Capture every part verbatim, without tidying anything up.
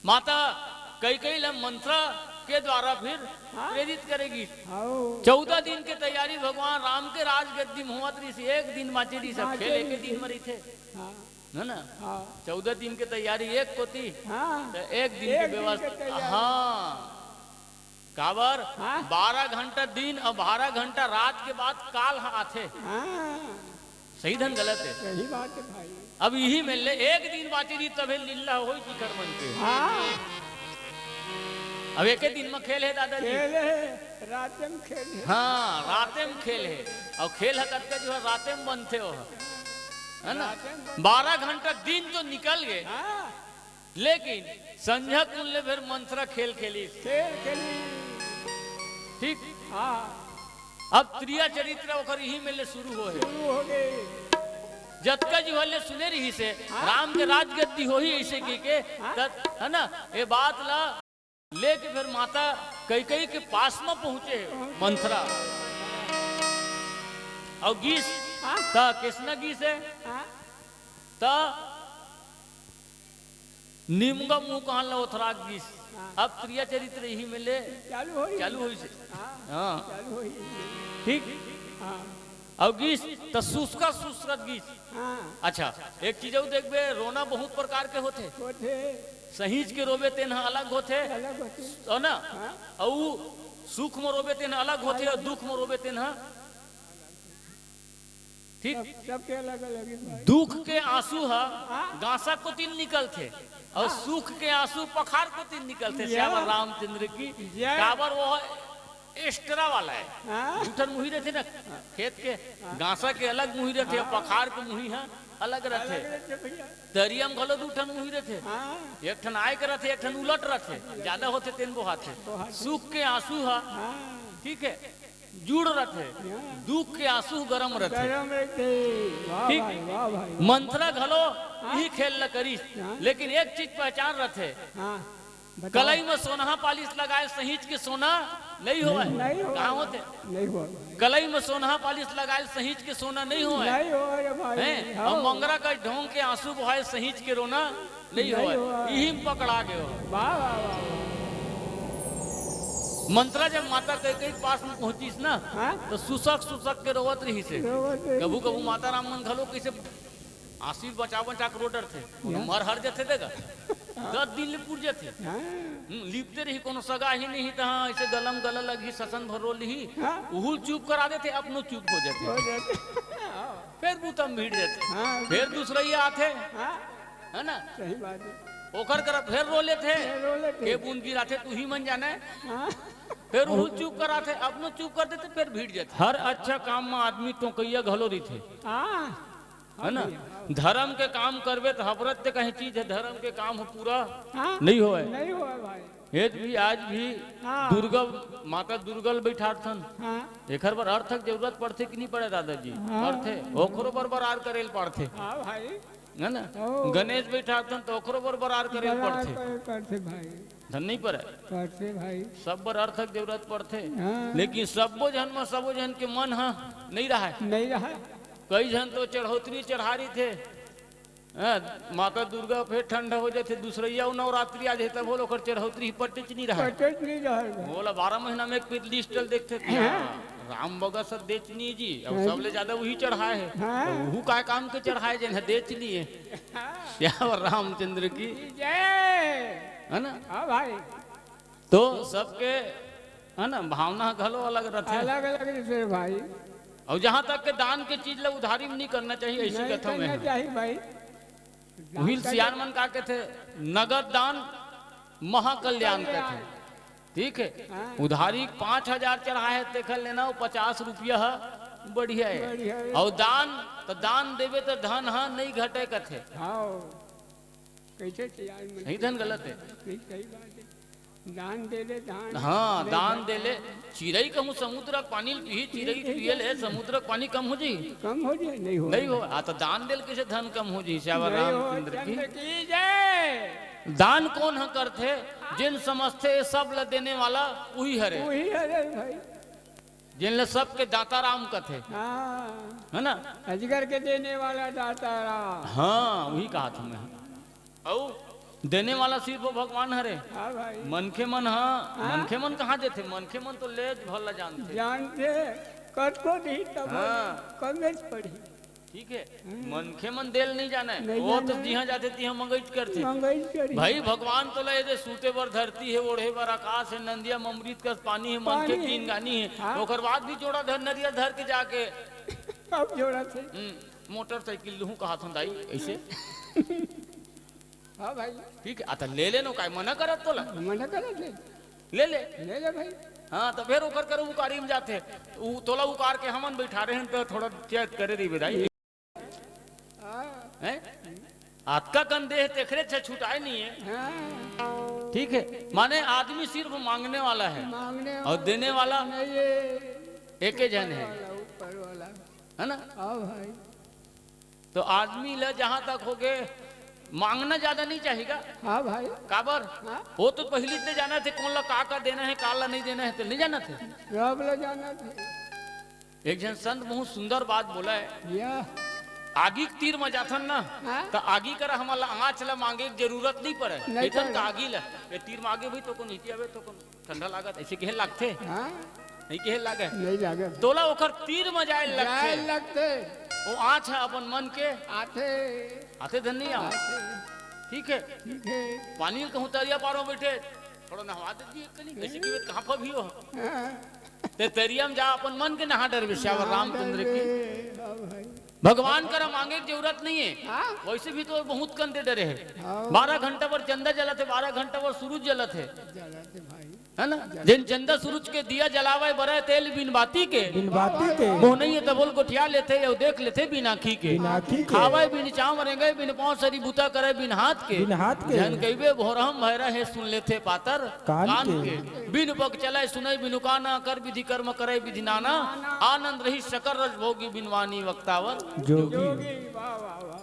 माता कैकई ला मंत्र के द्वारा फिर हाँ। प्रेरित करे गिस। हाँ। चौदह दिन के तैयारी भगवान राम के राजगद्दी म होवत रहिस, एक दिन बांचे रहिस, अब खेल एके दिन म रहिथे। हाँ। है ना? हाँ। चौदह दिन के तैयारी एक कोती, हाँ। त एक दिन के एक दिन के व्यवस्था। तैयारी। हाँ। काबर? हाँ। बारह घंटा दिन अउ बारह घंटा रात के बाद काल ह आथे। हाँ। सही धन गलत हे? सही बात हे भाई। अब इही मेर ले एक दिन बांचे रहिस तभे लीला होइस शिखर मन के। हाँ। अब एके दिन म खेल हे दादाजी। खेल हे, राते म खेल हे। हाँ, राते म खेल हे। अउ खेल ह कतका जो हे राते म बनथे ओह। है ना? राते म बन- बारह घंटा दिन तो निकल गे। हाँ। लेकिन संझा कुन ले फेर मंथरा खेल खेलिस। खेल खेलिस। ठीक। हाँ। अब त्रिया चरित्र ओकर इही मेर ले शुरू होहे। शुरू हो गे। जतका जुहर ले सुने रहिस हे, हाँ। राम के राजगद्दी होही अइसे कहिके, हाँ। त, है ना, ए बात ला लेके फेर माता कैकई के पास म पहुंचे हे पहुंचे। मंथरा। अउ गिस, हाँ। त कइसना गिस हे? हाँ। त निमगा मुंह कान ला ओथरा गिस। हाँ। अब त्रिया चरित्र इही मेर ले चालू होइस। चालू होइस हे। हाँ, हाँ। चालू होइस। ठीक? हाँ। अउ गिस, त सुसकत सुसकत गिस। हाँ। अच्छा, एक चीज अउ देखबे, रोना बहुत प्रकार के होथे। होथे। सहींच के रोबे तेन ह अलग होथे। अलग होथे। हो ना? हाँ। अउ सुख म रोबे तेन ह अलग होथे, अलग। अउ दुख म रोबे तेन ह ठीक? सब, सबके अलग-अलग हे भाई। दुख के आंसू ह हाँ। गांसा कोतिन निकलथे अउ हाँ। सुख के आंसू पखार कोतिन निकलथे। या। श्यावर रामचंद्र की या। काबर वो extra वाला हे। हाँ। दू ठन मुही रहिथे ना खेत के, हाँ। गांसा के अलग मुही रहिथे, हाँ। पखार के मुही ह अलग रहिथे। अलग रहिथे भैया। तरिया म घलो दू ठन मुही रहिथे। हाँ। एक ठन आय के रहिथे, एक ठन उलट रहिथे। जादा होथे तेन बोहाथे। बोहाथे। सुख के आंसू ह, हाँ। ठीक हे, जुड़ रथे, हाँ। दुख के आंसू गरम रथे। गरम रथे। वाह ठीक। भाई, वाह भाई, वाह। मंथरा घलो हाँ। इही खेल ल करिस, हाँ। लेकिन एक चीज पहचान रथे। हाँ, बताओ। कलई म सोनहा पालिश लगाए सहींच के सोना नइ होवय। नइ होवय। कहाँ होथे? नइ होवय। कलई म सोनहा पालिश लगाए सहींच के सोना नइ होवय। नइ होवय रे भाई, हैं? हाँ। अउ मंगरा कस ढोंग के आंसू बोहाए सहींच के रोना नइ होवय। इही म पकड़ा गे हो। वाह, वाह, वाह, वाह। मंथरा जब माता कैकई के पास म पहुंचिस ना, हाँ? त सुसक सुसक के रोवत रहिस हे। रोवत रहिस हे। कभू कभू माता राम मन घलो कइसे आंसू बचा बचा के रो डरथे। कोनो मर हर जथे देगा। दस दिन ले पुर जथे। हाँ। हम्म, लिपते रही, कोनो सगा ही नहीं त हाँ, अइसे गला म गला लगही, ससन भर रो लिही। हाँ। उहू ल चुप करा देथे, अपनो चुप हो जथे। हो जथे। फेर बूता म भिड़ जथे। हाँ। फेर दूसरइया आथे। हाँ। है ना? सही बात हे। ओकर करा फेर रो लेथे। फेर रो लेथे। के बूंद गिराथे, तुही मन जाने। हाँ। फेर उहू चुप कराथे, अपनो चुप कर देथे, फेर भिड़ जथे। हर अच्छा काम म आदमी टोकइया घलो रहिथे। हाँ। है ना? हाँ भैया। धरम के काम करबे त हबरत ते कहीं चीज हे, धरम के काम ह पूरा हाँ। नइ होवय। नइ होवय भाई। ये भी आज भी हाँ। दुर्गा, माता दुर्गा ल बइठारथन। हाँ। एखर बर अर्थ के जरूरत पड़थे कि नइ पड़े दादाजी? हाँ। पड़थे। ओखरो बर बरार करे ल पड़थे। हाँ भाई। है ना? ओ। गणेश बइठारथन त ओखरो बर बरार करे ल बरार पड़थे। करे ल पड़थे भाई। धन नइ पड़े। पड़थे भाई। सब बर अर्थ के जरूरत पड़थे। हाँ। लेकिन सबो झन म सबो झन के मन ह नइ रहय। नइ रहय। कई झन तो चढ़ोतरी चढ़ा रहिथे। हाँ, माता दुर्गा फेर ठंडा हो जाथे, दूसरइया अउ नवरात्रि आ जाथे, तब ओला ओकर चढ़ौतरी ही पटेच नइ रहय। पटेच नइ रहय। ओला बारह महीना में एक पीत list ल देखथे कि हाँ। हाँ, राम बगस ह देच नइ जी, अउ हाँ। सबले ज्यादा उही चढ़ाए हे। हाँ। त उहू काय काम के चढ़ाए जेन ह देच नइ हे। हाँ। श्यावर रामचंद्र की। जय। है ना? हाँ भाई। तो सबके, है ना, भावना घलो अलग रथे। अलग-अलग रथे भाई। अउ जहाँ तक के दान के चीज ला उधारी में नहीं करना चाहिए, ऐसी नहीं कथन में करना है। चाहिए भाई। उहिल दान सियान मन का कहथे, "नगद दान महाकल्याण" कल्याण। कहथे। ठीक है? हाँ। उधारी पाँच हजार चढ़ाए हे, तेखर लेना वो पचास रुपया ह बढ़िया है। बढ़िया है। अउ दान, तो दान देबे तो धन ह नहीं घटे कहथे। हाँ। कैसे सियान मन नहीं, धन गलत है। नहीं, सही बात है। दान दे ले, दान हाँ, दे दान ले। दे ले। चिरई कहूँ समुद्र के पानी ल पीही, चिरई पीही, पिए ले समुद्र के पानी कम हो जाही? कम हो जाही? नहीं हो। नहीं हो। आ, तो दान दे ले कैसे धन कम हो जाही? श्यावर नहीं हो, रामचंद्र की। चंद्र की जय। दान कौन ह करथे? जिन समझथे ये सब ल देने वाला उही हरे। उही हरे भाई। जिन ल सबके दाता राम कथे। हाँ। है ना? अजगर के देने वाला दाता राम। हाँ, उही कहा था मैं। अउ देने वाला सिर्फ वो भगवान हरे। हाँ भाई। मनखे मन ह, हाँ? मनखे मन कहाँ देथे? मनखे मन तो ले भर ला जानथे। जानथे, कतको दिही तब हाँ। कमेच पड़ही। ठीक है, हम्म। मनखे मन देल नहीं जाने, नहीं वो तो जाने। जिहाँ जाथे तिहाँ मंगईच करथे। मंगईच करही। भाई, भगवान तो ला ये दे, सूते बर धरती है, ओढ़े बर आकाश है, नंदिया म अमृत कस पानी है, मनखे पानी। की जिनगानी है, हाँ। ओकर बाद भी जोड़ा धर, नरियर धर के जाके। अब जोड़ा थे। हम्म, मोटरसाइकिल लूहूँ कहा था दाई, ऐसे। हाँ भाई। ठीक है, आ त ले लेनो, काय मना करत तोला? मना करत ले। ले ले। ले ले भाई। हाँ, तो फिर ओकर कर उकारी में जाथे। उ-, तोला उकार के हमन बैठा रहे हैं, तो थोड़ा चेत करे रही भाई। हाँ। हैं? आतका कन देह तेखरे से छुटाए नहीं है। हाँ। ठीक है, माने आदमी सिर्फ मांगने वाला है। मांगने और देने वाला नहीं है। एके जन है। ऊपर वाला, ऊपर वाला। है ना? हाँ भाई। तो आदमी ला जहां तक होगे, मांगना ज्यादा नहीं चाहिएगा। हाँ भाई। काबर? हाँ। वो तो पहली से जाना थे, कौन ला का का देना है, का ला नहीं देना है, तो नहीं जाना थे। सब ला जाना थे। एक जन संत बहुत सुंदर बात बोला है। या। आगी के तीर में जाथन ना, हाँ। तो आगी करा हमला आँच ला मांगे के जरूरत नहीं पड़े। नहीं एतन पड़े। का आगी ला, ये तीर मांगे भाई तो कौन हिती आवे तो कौन ठंडा लागत, ऐसे कहे लागथे? हाँ। नहीं कहे लागे? नहीं लागे। तोला ओकर तीर में जाए जाए लगथे। लगथे। वो आँच है अपन मन के। आथे। आथे धन नहीं आओ। आथे। ठीक है। ठीक है। पानी कहूँ तरिया पारो बैठे, थोड़ा नहवा दे दिए कनी, कैसे हम्म। कि कहाँ पर भी हो। हाँ। ते तरिया में जा, अपन मन के नहा डरबे, सियावर नहा रामचंद्र की। डरबे। हाँ भाई। भगवान करा मांगे के जरूरत नहीं है। हाँ। वैसे भी तो बहुत कंदे डरे है। हाँ। बारह घंटा पर चंदा जलत है, बारह घंटा पर सूरज जलत है। जलत है भाई। है ना? जिन चंदा सूरज के दिया जलावे, बरे तेल बिन बाती के। बिन बाती के। मोह नहीं है तबोल गोठिया लेथे, यो देख लेथे बिन आँखी के। बिन आँखी के। खावे बिन चाम, रेंगे बिन पाँव, सरी बूता करे बिन हाथ के। बिन हाथ के। जन कहिबे भोरहम भैरा है, सुन लेथे पातर कान कान के। के। बिन पग चले सुने बिनु काना, कर विधि कर्म करे विधि नाना। आनंद रही सकल रस भोगी, बिन वाणी वक्तावर जोगी। जोगी। वाह, वाह, वाह।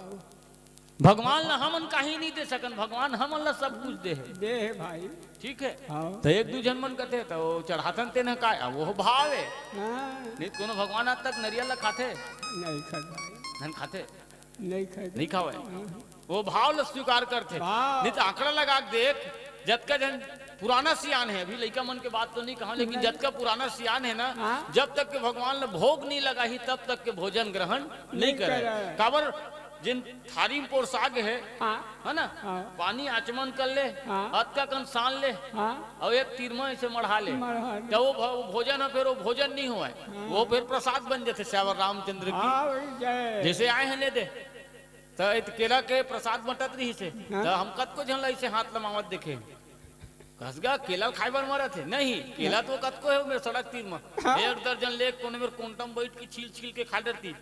भगवान ला हमन काही नहीं दे सकन, भगवान हमन ला सब कुछ दे है। दे है भाई। ठीक है? हाँ। तो एक दू झन मन कथे, तो चढ़ाथन तेन ह काय, अब वो भाव है। हाँ। नहीं तो कोनो भगवान आज तक नरियल ला खाथे? नहीं खाथे। धन खाथे? नहीं खाथे। नहीं खावे। हाँ। वो भाव ला स्वीकार करथे। भाव। नहीं तो आंकड़ा लगा के देख, जतका जन पुराना सियान है, अभी लइका मन के बात तो नहीं कहा, लेकिन नहीं। जतका पुराना सियान है ना, हाँ। जब तक के भगवान ला भोग नहीं लगाही, तब तक के भोजन ग्रहण नहीं नहीं करे। करे। काबर जिन थारी में पोरसा गे है, हाँ। है ना? हाँ। पानी आचमन कर ले, हाँ। अतका कन सान ले, हाँ। और एक तीर में ऐसे मढ़ा ले। मढ़ा ले। तो वो भ-, वो भोजन है, फिर वो भोजन नहीं हुआ है। हाँ। वो फिर प्रसाद बन जाते सियावर रामचंद्र की। हाँ, वही जय। जैसे आए हैं ले दे। तो इत केला के प्रसाद बंटत रही से। हाँ। तो हम कतको झन ला ऐसे हाथ लमावत देखे। कसगा केला खाए बर मरत है? नहीं, केला तो कतको है मेरे सड़क तीर में। हाँ। एक दर्जन ले कोने मेरे कोंटम बैठ के छील छील के खा डरती।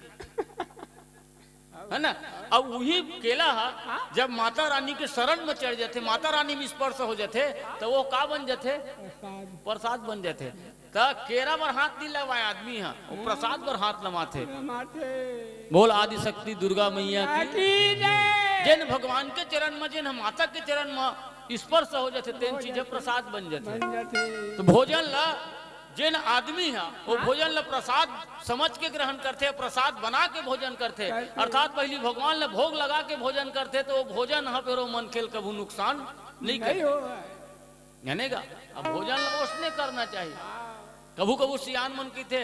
है ना? अब वही केला हा, हाँ। जब माता रानी के शरण में चढ़ जाथे, माता रानी में स्पर्श हो जाथे, तो वो का बन जाथे? प्रसाद। प्रसाद बन जाथे। त केरा बर हाथ नहीं लगवाए आदमी हा, वो हाँ। प्रसाद बर हाथ लमाथे। लमाथे। बोल आदि शक्ति दुर्गा मैया की। की जय। जिन भगवान के चरण में, जिन माता के चरण में स्पर्श हो जाथे, तेन हो चीज जाथे। प्रसाद बन जाथे। बन जाथे। तो भोजन ला जेन आदमी ह, वो हाँ। भोजन ल प्रसाद समझ के ग्रहण करथे, प्रसाद बना के भोजन करथे, करथे। अर्थात पहली भगवान ल भोग लगा के भोजन करथे, तो वो भोजन ह फिर वो मनखे ल कभू नुकसान नहीं नहीं करथे। होवय। जानेगा? अब भोजन ल ओसने करना चाहिए। हाँ। कभू कभू सियान मन कहिथे,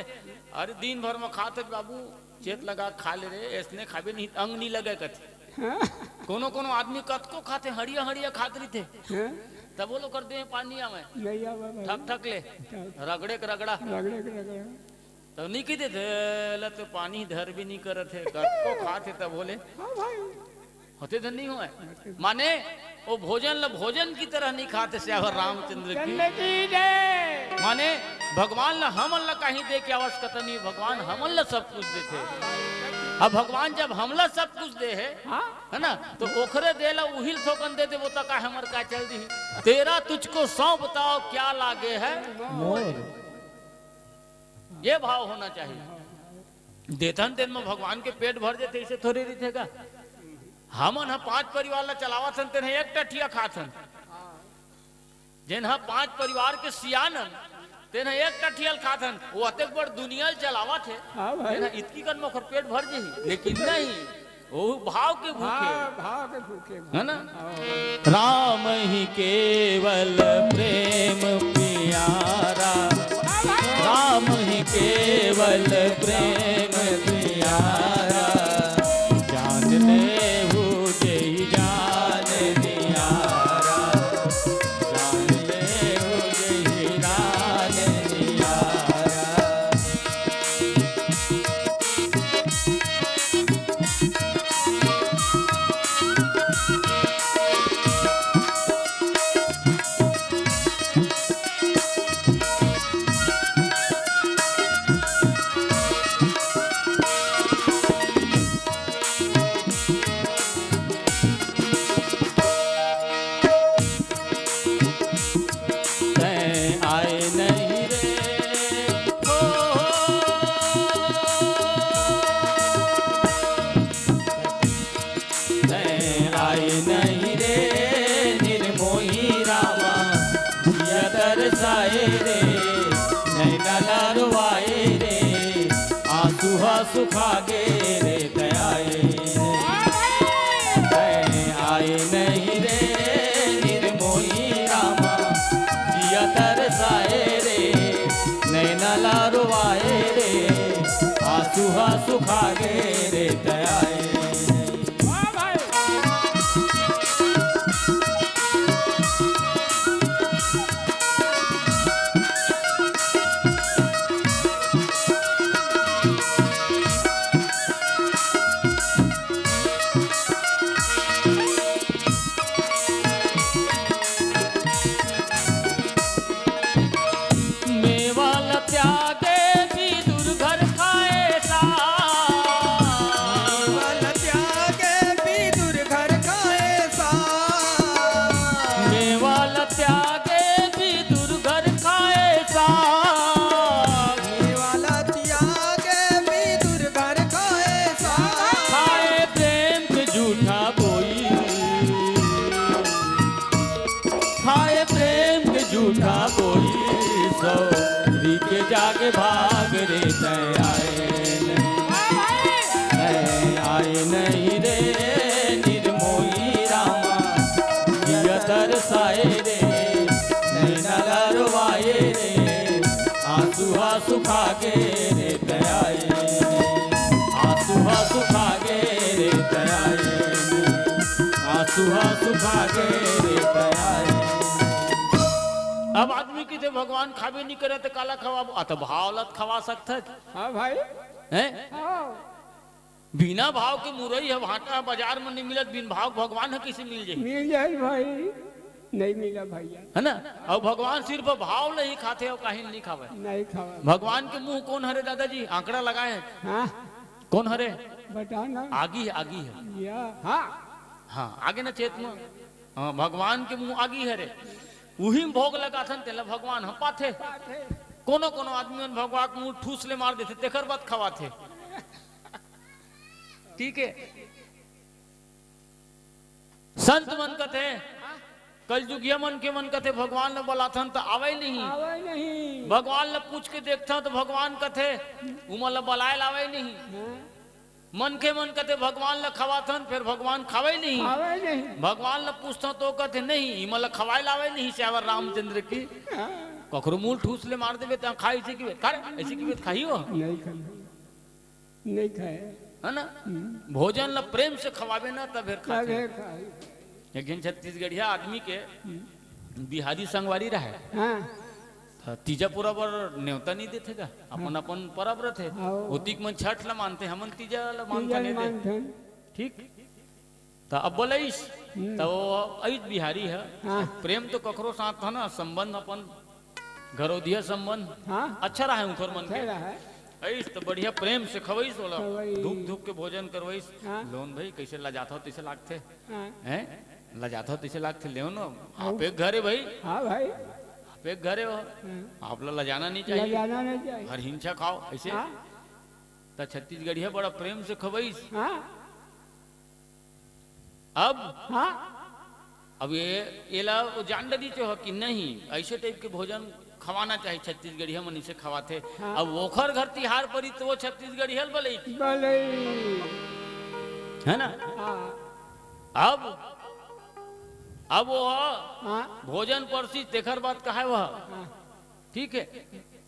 "अरे दिन भर म खात हस बाबू, चेत लगा के खा ले रे, ऐसने खाबे नहीं, अंग नहीं लगे," कथे। हाँ। कोनो कोनो आदमी कतको खाथे, हड़िया हड़िया खात रहिथे। हाँ। तब वो लोग कर दे पानी आवे। नहीं आवे भाई। ठक ठक ले। ठक। रगड़े के रगड़ा। रगड़े के रगड़ा। तब नहीं कहिथे, "ले तो पानी धर भी नहीं करत हे, कतको खाथे," तब बोले। हाँ भाई। होथे धन नहीं होय। माने, वो भोजन ल भोजन की तरह नहीं खाथे, सियावर रामचंद्र की। चंद्र की जय। माने, भगवान ल हमन ल कहीं दे के आवश्यकता नहीं, भगवान हमन ल सब कुछ देथे। अब भगवान जब हमला सब कुछ दे हे, हाँ। है ना, तो ओखरे दे ल उहिल थोकन दे देबो त का हमर का चल दिही? "तेरा तुझको सौंपता हूँ, क्या लागे है मोर।" ये भाव होना चाहिए। देथन तेन म भगवान के पेट भर जाथे, इसे थोड़ी रहिथे का? हमन ह पांच परिवार ला चलावत हन, तेन ह एक टठिया खात हन। जेन ह पांच परिवार के सियान हन, तेन ह एक टठिया ल खात हन। वो अतेक बड़ दुनिया ल चलावत हे। हाँ भाई। तेन ह इतकी कन म ओखर पेट भर जही, लेकिन नहीं। ओ भाव के भूखे। हाँ, भाव के भूखे। है ना? हाँ। राम ही केवल प्रेम प्यारा, राम ही केवल प्रेम प्यारा, जान लेहु जेहि जान नियारा, जान लेहु जेहि जान नियारा। तैं आए नहीं रे, ओ, तैं आए नहीं रे, निर्मोही रामा, जिया तरसाए रे, नैना लाडवाए रे, आंसू हा सुखा गे रे, तैं आए नहीं। तैं आए नहीं रे, निर्मोही रामा, जिया तरसाए रे, नैना लाडवाए रे, आंसू हा सुखा गे रे, तैं आए नहीं। वाह भाई। मेवा ल त्यागे विदुर घर खाए साग। मेवा ल त्यागे विदुर घर खाए साग। मेवा ल त्यागे विदुर घर खाए साग। मेवा ल त्यागे विदुर घर खाए साग। खाए प्रेम के जूठा बोई। खाए प्रेम के जूठा बोई, सौरी के जागे भाग रे, तैं आए नहीं। तैं आए नहीं रे, निर्मोही रामा, जिया तरसाए रे, नैना लरवाए रे, आंसू हा सुखा गे रे, तैं आए नहीं। आंसू हा सुखा गे रे, तैं आए नहीं। आंसू हा सुखा गे रे, तैं आए नहीं। अब आदमी कहिथे भगवान खाबे नहीं करे त काला खवाबो? आ त भाव ल त खवा सकथस। हाँ भाई। हैं? हाँ। बिना भाव के मुरई ह, भांटा ह, बाजार म नहीं मिलत, बिन भाव के भगवान ह कइसे मिल जाही? मिल जाही भाई, नहीं मिला भैया। है ना? अउ भगवान सिर्फ भाव ल ही खाथे अउ काहीं ल नहीं खावय। नहीं खावय। भगवान के मुंह कोन हरे दादाजी? आंकड़ा लगाए हे। हाँ। कोन हरे? बता ना। आगी हे, आगी हे। या, हाँ। हाँ, आगे ना चेत म। हाँ, भगवान के मुंह आगी हरे। उही म भोग लगाथन, तेला भगवान ह पाथे। पाथे। कोनो कोनो आदमी मन भगवान के मुंह ठूस ले मार देथे, तेकर बाद खवाथे। ठीक हे। संत मन कथे, कलजुगिया मनखे मन कथे, भगवान ल बलाथन त आवय नहीं। आवय नहीं। भगवान ल पूछ के देखथन त भगवान कथे, उमन ल बलाय ल आवय नहीं। हाँ। मनखे मन कथे, भगवान ल खवाथन, फेर भगवान खावय नहीं। खावय नहीं। भगवान ल पूछथन त ओ कथे, नहीं, इमन ल खवाय ल आवय नहीं, सियावर रामचंद्र की। हाँ। कखरो मुंह ठूस ले मार देबे, त खाही अइसे कहिबे, खा रे, अइसे कहिबे, खाही ओ। नहीं खाही। नहीं खाए। है ना? हम्म। भोजन ल प्रेम से खवाबे ना, तब फेर खाथे। तब फेर खाही। एक झन छत्तीसगढ़िया आदमी के हम्म। बिहारी संगवारी रहय। हाँ। त तीजा पुरा बर नेवता नहीं देथे का? अपन हाँ। अपन परब रथे। हाँ। ओतिक मन छठ ल मानथे, हमन तीजा ल मानथन तीजा ल एदे। मानथन। ठीक? त अब बोलइस, हम्म। त वो अइस बिहारी ह। हाँ। प्रेम तो कखरो साथ ह ना, संबंध अपन घरोधिया संबंध हाँ। अच्छा रहय उंखर मन अच्छा के। रहय। अइस त बढ़िया प्रेम से खवइस ओला, खवइस। धुक धुक के भोजन करवइस। हाँ। लोन भाई, कइसे लजाथव तइसे लागथे। हाँ। हैं? लजाथव तइसे लागथे, लेव न। हाँ। आप एक घर हे भाई। हाँ भाई। आप एक घर हे हो। हाँ। आप ला लजाना नहीं चाहिए। लजाना नहीं चाहिए। हर हिंसा खाव, अइसे। हाँ। त छत्तीसगढ़िया बड़ा प्रेम से खवइस। हाँ। अब हाँ। अब ये, एला वो जान डरिस हो कि नहीं, अइसे type के भोजन खवाना चाहिए, छत्तीसगढ़िया मन इसे खवाथे। हाँ। अब ओखर घर तिहार परिस त वो छत्तीसगढ़िया ल बलइस। बलइस। है ना? हाँ। अब अब वो हाँ। भोजन परसी, तेखर बात कहाय वह। हाँ। ठीक है,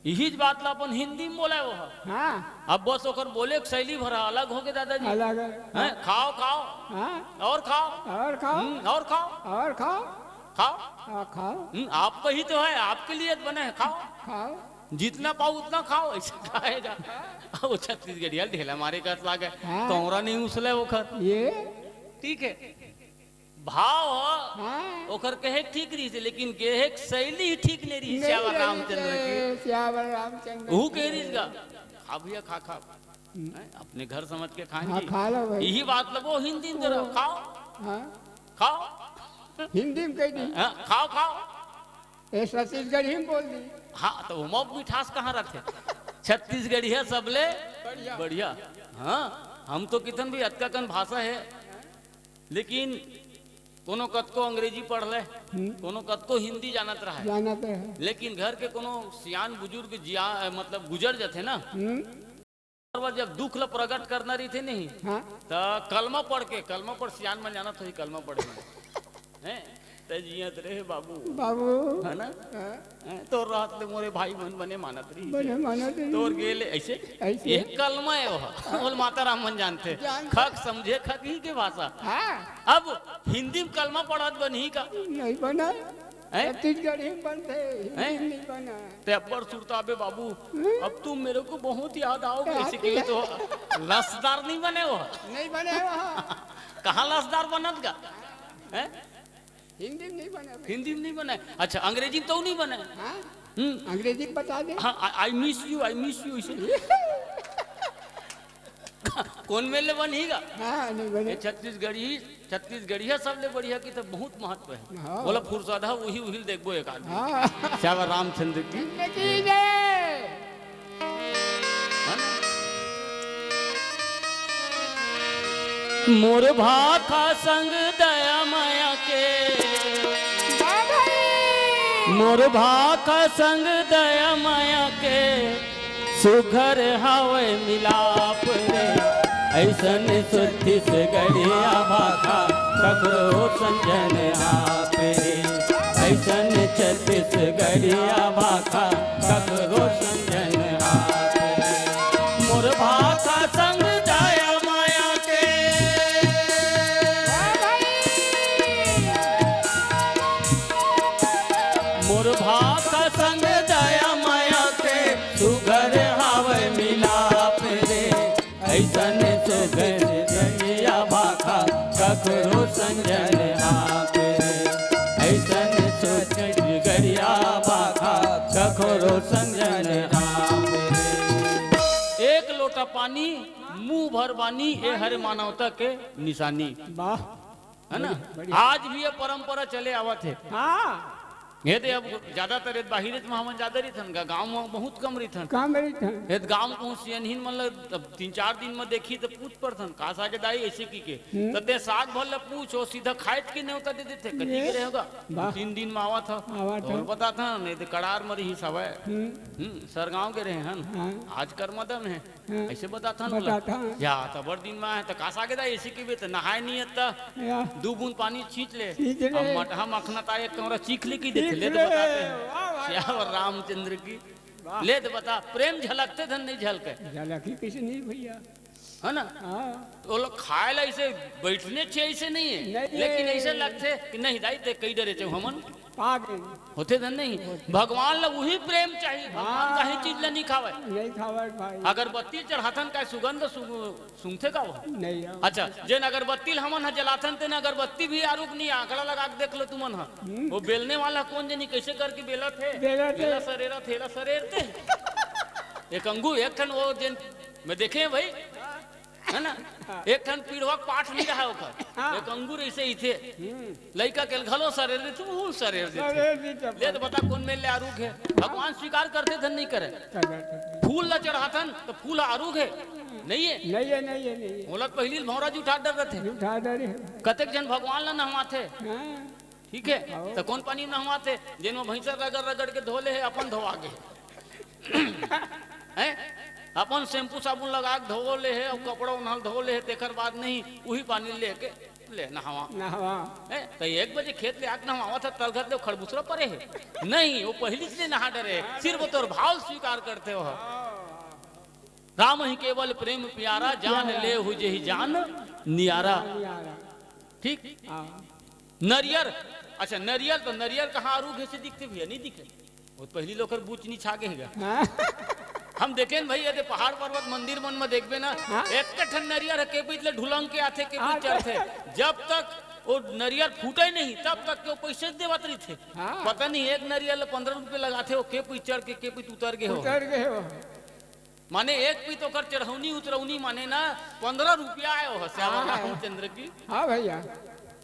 इहीच बात ला अपन हिंदी में बोलाय वह। हाँ। अब बस ओकर बोले के शैली भरा अलग होगे दादाजी। अलग है। हैं, खाव खाव, हाँ। और खाव, और खाव। हम्म, और खाव, और खाव। खाव। हाँ, खाव। हम्म, आपका ही तो है, आपके लिए तो बने हैं, खाव। खाव। जितना पाव उतना खाव, ऐसे कहेगा। वो छत्तीसगढ़िया ढेला मारे कस लागे, हाँ। कौरा नहीं उसले ओखर। ये। ठीक है, भाव ह, हाँ। ओखर कहे के ठीक रहिस हे, लेकिन गेहे के शैली ही ठीक नहीं रहिस हे। नहीं श्यावर रहिस रामचंद्र हे, की। श्यावर रामचंद्र ओहू की। कहे रहिस गा, खा भैया, खा, खा। हैं, अपने घर समझ के खान हाँ, जी। खा लो भाई। यही बात लगो हिंदी में जरा, खाव, हाँ। खाव। हिंदी में कह दी। हाँ, खाव, खाव। ये छत्तीसगढ़ी में बोल दी। हाँ, तो ओमा मिठास कहाँ रथे? छत्तीसगढ़िया सबले बढ़िया। बढ़िया। हाँ, हम तो कितन भी अतका कन भाषा है, लेकिन कोनो कतको अंग्रेजी पढ़ ले, हम्म। कोनो कतको हिंदी जानत रहे, जाना तो है। लेकिन घर के कोनो सियान बुजुर्ग जिया, मतलब गुजर जथे ना, हम्म। और जब दुख ल प्रकट करना रहिथे नहीं, हाँ। त कलमा पढ़ के, कलमा पढ़, सियान मन जानत होही कलमा पढ़े में। हैं? त जियत रहे बाबू। बाबू। है ना? हाँ। हैं? तोर रहत ले मोरे भाई मन बने मानत रही। बने मानत रही। तोर गेले ऐसे? ऐसे। ये कलमा है वो। बोल माता राम मन जानथे। जानथे। खक समझे, खक ही के भाषा। हाँ। अब हिंदी में कलमा पढ़त बनही का? नहीं बना। हैं? छत्तीसगढ़ी में बनथे, हिंदी हैं? में नहीं बना। ते अब्बड़ सुरता बे बाबू, हम्म। अब तुम मेरे को बहुत याद आओगे, याद ऐसे कहे तो लसदार नहीं बने वो। नहीं बने वहाँ। कहाँ लसदार बनत का? हैं? हिंदी में नहीं बना। हिंदी में नहीं बने। अच्छा, अंग्रेजी में तो नहीं बने। हाँ। हम्म। अंग्रेजी में बता दे। हाँ, I miss you, I miss you, इसे। कौन मेले बनही गा? हाँ, नहीं बने। ये छत्तीसगढ़ी, छत्तीसगढ़िया सबले बढ़िया की तो बहुत महत्व है। हाँ। बोला फुरसदा उही उहिल देखबो एक आदमी। हाँ। श्यावर रामचंद्र की। जिंदगी में। मोर भाखा संग दया माया के, मोर भाखा संग दया माया के, सुघर हवय मिलाप रे। ऐसन छत्तीसगढ़िया भाखा ककरो संजन आप रे। ऐसन छत्तीसगढ़िया भाखा ककरो संजन आप रे। मोर भाखा संग दया माया के, मोर भाखा संग दया माया के, सुघर हावय मिलाप रे। ऐसन छत्तीसगढ़िया भाखा ककरो संजन आप रे। ऐसन छत्तीसगढ़िया भाखा ककरो संजन आप रे। एक लोटा पानी, मुंह भर बानी, ए हरे मानवता के निशानी। वाह। है ना? बढ़िया। आज भी ये परंपरा चले आवत है। हाँ। ये दे अब ज्यादातर ये बाहिरे में हमन ज्यादा रहिथन, गा-, गाँव में बहुत कम रहिथन। काम रहिथन। ये गाँव में कहूँ सियनहिन मन ल अब तीन चार दिन में देखी तो पूछ पड़थन, "का सागे दाई?" ऐसे की के। हम्म। तो ते साग भर ल पूछ, वो सीधा खाए के नेवता दे देथे, "कति ये के रहे होगा?" वाह। तीन दिन में आवत ह। आवत तो और ह। बताथन, नहीं तो कड़ार में रही सवय। हम्म। हम्म, सरगांव के रहे हन। हाँ। आज कर मदन है। हाँ। ऐसे बताथन बताथन। या, तो बड़ दिन में आए, तो का सागे दाई? ऐसे की बे, तो नहाए नहीं है, तो या। दू बूंद पानी छींच ले। छींच ले। अब मटहा मखना ता एक कमरा चीख ले की देथे, ले तो चीख ले। बताते हैं। वाह, वाह, श्यावर वाह। रामचंद्र की। वाह। ले तो बता, प्रेम झलकते धन नहीं झलके। झलकी किसी नहीं भैया। है ना? हाँ। तो लोग खाए ला ऐसे बैठने छे, ऐसे नहीं है, नहीं लेकिन है। ऐसे लगते कि नहीं दाई, ते कई डरे छे हमन। पागल। होथे धन नहीं। भगवान ला वही प्रेम चाहिए, भगवान हाँ। कहीं चीज ला नहीं खावे। नहीं खावे भाई। अगरबत्ती चढ़ाथन का सुगंध सु-, सूंघथे का वो? नहीं आओ। अच्छा, जेन अगरबत्ती ल हमन ह जलाथन, तेन अगरबत्ती भी आरुग नहीं, आंकड़ा लगा के देख लो तुमन ह। हम्म। वो बेलने वाला कोन जनी कैसे करके बेलत हे? बेलत हे। एला सरेरत हे, एला सरेरते। एक अंगू, एक ठन वो जेन मैं देखे हैं भाई, है ना? एक ठन पीढ़वा के पाठ नहीं रहा ओकर। हाँ। एक अंगूर ऐसे ही थे। हम्म। लइका के घलो सरेर देथे, वो सरेर देथे। सरेर देथे। ले तो बता, कोन मेर ले आरुग हे? भगवान स्वीकार करथे धन नहीं करे। फूल ला चढ़ाथन तो फूल आरुग हे? नहीं है। नहीं है, नहीं है, नहीं है। मोला तो पहिली भौंरा जुठा डर रथे। उठा दे रे। कतेक झन भगवान ला नहवाथे। हाँ। ठीक है, हाँ। तो कोन पानी नहवाथे? जेन में भैंसा रगड़ रगड़ के धो ले हे, अपन धोवा गे। हैं? अपन shampoo साबुन लगा के धो ले हे अउ कपड़ा ओन्हा ल धो ले हे, तेकर बाद नहीं उही पानी लेके ले नहावा। नहावा। हैं? त एक बजे खेत ले आके नहावा था, तलघट ले खड़बुसरा परे हे। नहीं, वो पहिली ले नहा डरे हे। सिर्फ तोर भाव स्वीकार करथे हो। रामहि केवल प्रेम प्यारा, जान लेहु जेहि जान नियारा। नियारा। ठीक? हाँ। नरियर, अच्छा, नरियर तो नरियर कहाँ आरूग हे से दिखथे भैया? नहीं दिखे। वो पहिली लोग कर बूच नी छा गे हे गा। हाँ। हम देखेन भई, यदि पहाड़ पर्वत मंदिर मन में देखबे ना, हाँ। एक ठन नरियर हे, के पइत ले ढुलंग के आथे, के पइत हाँ। चढ़थे। जब तक वो नरियर फूटे नहीं, तब तक के वो पैसे देवत रहिथे। हाँ। पता नहीं, एक नरियर ले पन्द्रह रुपये लगाथे, वो के पइत चढ़ के, के पइत उतर गे हो। उतर गे हो। माने एक पइत ओकर चढ़ौनी उतरौनी माने ना पन्द्रह रुपया आए हो श्याम हाँ। रामचंद्र की। हाँ भैया।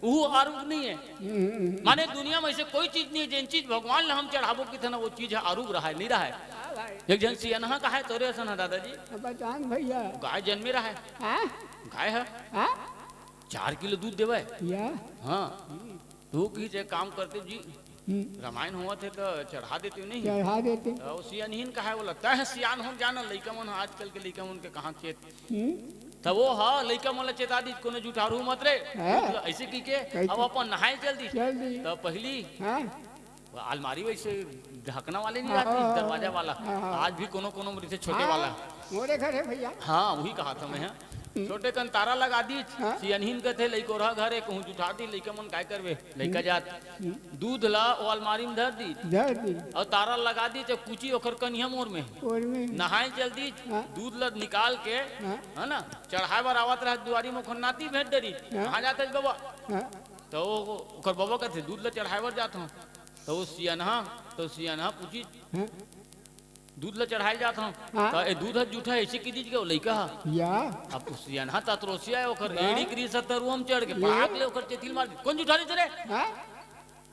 वो आरूग नहीं हे। हम्म, हम्म, हम्म। माने दुनिया में ऐसे कोई चीज नहीं हे, जेन चीज भगवान ला हम चढ़ाबो किथे ना, वो चीज आरूग रहा हे, नहीं रहा हे। हाँ भाई। एक झन सियनहा कहाय तोरे असन हे दादाजी। अब बतान भैया। गाय जन्मे रहा हे। हाँ? गाय हे। हाँ? चार किलो दूध देवे। या। हाँ। तो किहिस एक काम करते जी, हम्म। रामायण होवत हे त चढ़ा देते नहीं? चढ़ा देते। त वो सियानहिन कहाय, बोला, "तैं सियान हो जाना, लइका मन ह, आजकल के लइका मन के कहाँ चेत।" हम्म। त वो ह, लइका मन ला चेता दीस, "कोनो जुठारू मत रे।" हाँ। अइसे कहिके, कैसे? अब अपन नहाए चल दीस। चल दीस। त पहिली हाँ। वो अलमारी वइसे ढकना वाले नहीं हाँ, रहते, हाँ, दरवाजा वाला। हाँ, हाँ। आज भी कोनो कोनो में रहिथे छोटे हाँ, वाला। मोरे घर हे भैया। हाँ, वही कहा था मैं, हाँ। हम्म। छोटे कन तारा लगा दीस, हाँ। सियनहिन कथे, "लइकोरहा घर हे, कहूँ जुठा दी, लइका मन काय करबे?" लइका हम्म। जात। हम्म। दूध ला वो अलमारी में धर दीस। धर दीस। अउ तारा लगा दीस, अउ कुची ओकर कनिहा मोर में। ओर में। नहाए चल दीस, हाँ। दूध ला निकाल के, हाँ। है ना, चढ़ाए बर आवत रहा दुआरी में, ओखर नाती भेंट डरी। हाँ। कहाँ जात हस बबा? हाँ। त वो, ओकर बबा कथे, "दूध ला चढ़ाए बर जात हूँ।" त वो सियनहा, त वो सियनहा पूछी, हाँ। दूध ल चढ़ाए जात हव, हाँ। त ए दूध ह जूठा हे, अइसे कहि दीस गा ओ लइका ह। या। अब सियनहा ततरोसिया हे, ओकर वाह। एड़ी करिस तरुआ म चढ़ के, ये? पड़ाक ले ओकर चेथी ल मार दीस। कोन जुठा रहिस रे? हाँ?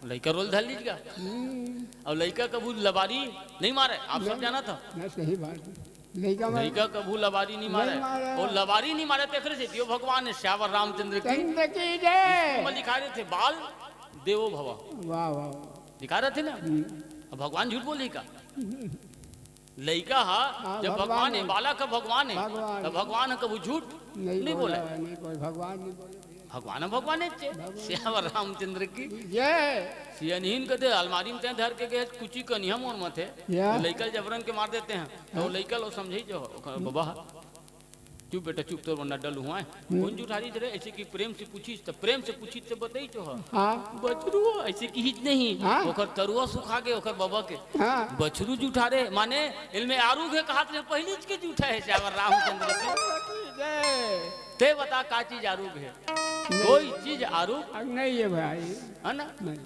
लइका रोल धर लीस गा। हम्म। अउ लइका कभू लबारी नइ मारे, आप सब नहीं, जानत हव। ना, सही बात हे। लइका मारे। लइका कभू लबारी नइ मारे। नइ मारे। अउ लबारी नइ मारे, तेकरे सेती ओ भगवान हे, सियावर रामचंद्र की। चंद्र की जय। इसमें लिखा रहिथे, "बाल देवो भव।" वाह, वाह, वाह। लिखा रहिथे ना? हम्म। अब भगवान झूठ बोलही का? हम्म। लइका ह, हाँ, जब भगवान भगवान हे, हे। बालक ह भगवान हे, भगवान। त भगवान ह कभू झूठ नइ नइ बोले। बोले। नइ बोले, भगवान नइ बोले। भगवान ह भगवान हे, भगवान। सियावर रामचंद्र की। जय। सियनहिन कथे, "अलमारी म तैं धर के गे हस, कुची कनिहा मोर म थे।" या। त लइका ल जबरन के मार देते हँव। त वो हाँ। लइका ल समझाइस जो, ओकर हम्म। बबा ह। "चुप बेटा, चुप, तोर बर नड्डा लुहवाए।" हम्म। कोन जुठा रहिस रे? अइसे कहि प्रेम से पूछिस, त प्रेम से पूछिस त बताइस तो ह। हाँ। बछरू, अइसे कहिस नहीं। हाँ। ओकर तरुआ सुखा गे, ओकर बबा के। हाँ। बछरू जुठा रे, माने एल में आरूग हे कहत ले पहिलीच के जुठा हे, सियावर रामचंद्र के। जय। तैं बता का चीज आरूग हे? नहीं। कोई चीज आरूग अब नहीं हे भाई। हे ना? नहीं।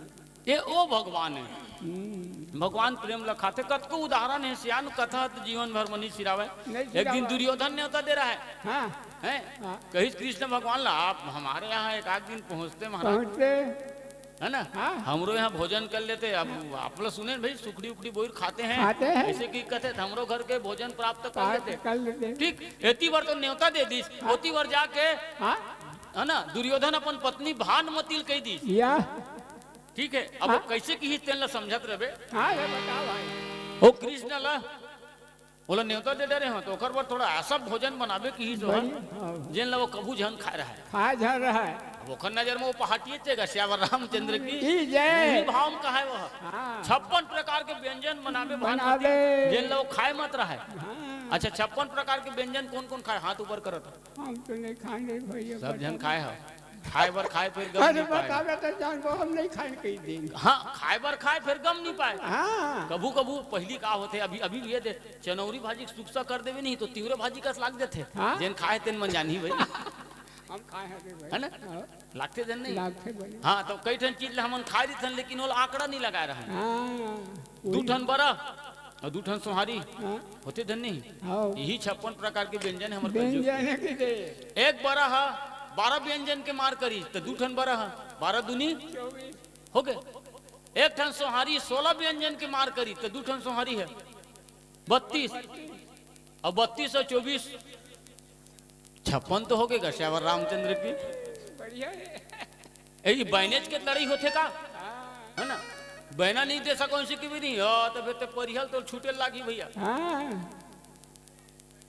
ए ओ भगवान हे। हम्म। भगवान प्रेम ल खाथे, कतको उदाहरण हे, सियान कथा त जीवन भर म नइ सिरावय। नइ सिरावय। एक दिन दुर्योधन नेवता दे रहय। हाँ। हैं? हाँ। कहिस कृष्ण भगवान ला, "आप हमारे यहाँ एक आध दिन पहुँचते महाराज।" पहुँचते। हे ना? हाँ। हमरो यहाँ भोजन कर लेते। अब आप लोग सुने न भाई, सुखड़ी उखड़ी बोइर खाते हैं। खाते हैं। अइसे कहि कथे, त हमरो घर के भोजन प्राप्त कर प्राप्त लेते। कर लेते। ठीक, एती बर तो नेवता दे दीस, हाँ। ओती बर जाके, हाँ। हे ना, दुर्योधन अपन पत्नी भानुमती ल कहि दीस। या। ठीक हे, अब हाँ। वो कइसे किहिस तेन ल समझत रहिबे। हाँ, ये बताओ भाई। ओ कृष्ण ल, ओला नेवता दे डरे हँव, त ओकर बर थोड़ा अइसा भोजन बनाबे किहिस ओ ह, भाई, हाँ। जेन ल वो कभू झन खाए रहय। खाए झन रहय। अब ओकर नजर म वो पहाटिएच हे गा, सियावर रामचंद्र की। की जय। उही भाव म कहाय वो ह। हाँ। छप्पन प्रकार के व्यंजन बनाबे बनाबे। भानुमती, जेन ल वो खाए मत रहय। हाँ। अच्छा, छप्पन प्रकार के व्यंजन कोन कोन खाय? हाथ ऊपर करत। हम तो नहीं खाए नहीं भैया, सब झन बताओ। खाए हव। खाए बर खाए, फेर गम अरे नहीं पाए। बतावे तो जान वो हम नहीं खाए कहि देंगे। हाँ, खाए बर खाए, फेर गम नहीं पाए। हाँ। कभू कभू पहिली का होथे, अभी, अभी ये दे, चनौरी भाजी के सुकसा कर देबे नहीं, त तिवरा भाजी कस लाग देथे। हाँ। जेन खाए तेन मन जानही भाई। हम खाए हन रे भाई। हे ना? हाँ। लागथे झन नहीं? लागथे भाई। हाँ, त कई ठन चीज ल हमन खाए रहिथन, लेकिन ओला आंकड़ा नहीं लगाए रहन। हाँ। दू ठन बरा अउ दू ठन सोहारी हाँ। होथे धन नहीं? हाँ। इही छप्पन प्रकार के व्यंजन हे हमर कलयुग के। व्यंजन हे कि दे। एक बरा ह बारह व्यंजन के मार करिस, त दू ठन बरा ह बारह दूनी चौबीस। हो गे। एक ठन सोहारी सोलह व्यंजन के मार करिस, त दू ठन सोहारी हे बत्तीस। अउ बत्तीस अउ चौबीस, छप्पन तो हो गे गा, सियावर रामचंद्र की। बढ़िया हे। ए, ये बैनेच के लड़ाई होथे का? हाँ। हे ना? बैना नहीं दे सको, अइसे कहि भी नहीं। हाँ, त फेर ते परिहल तो छूटे लागी भैया। हाँ।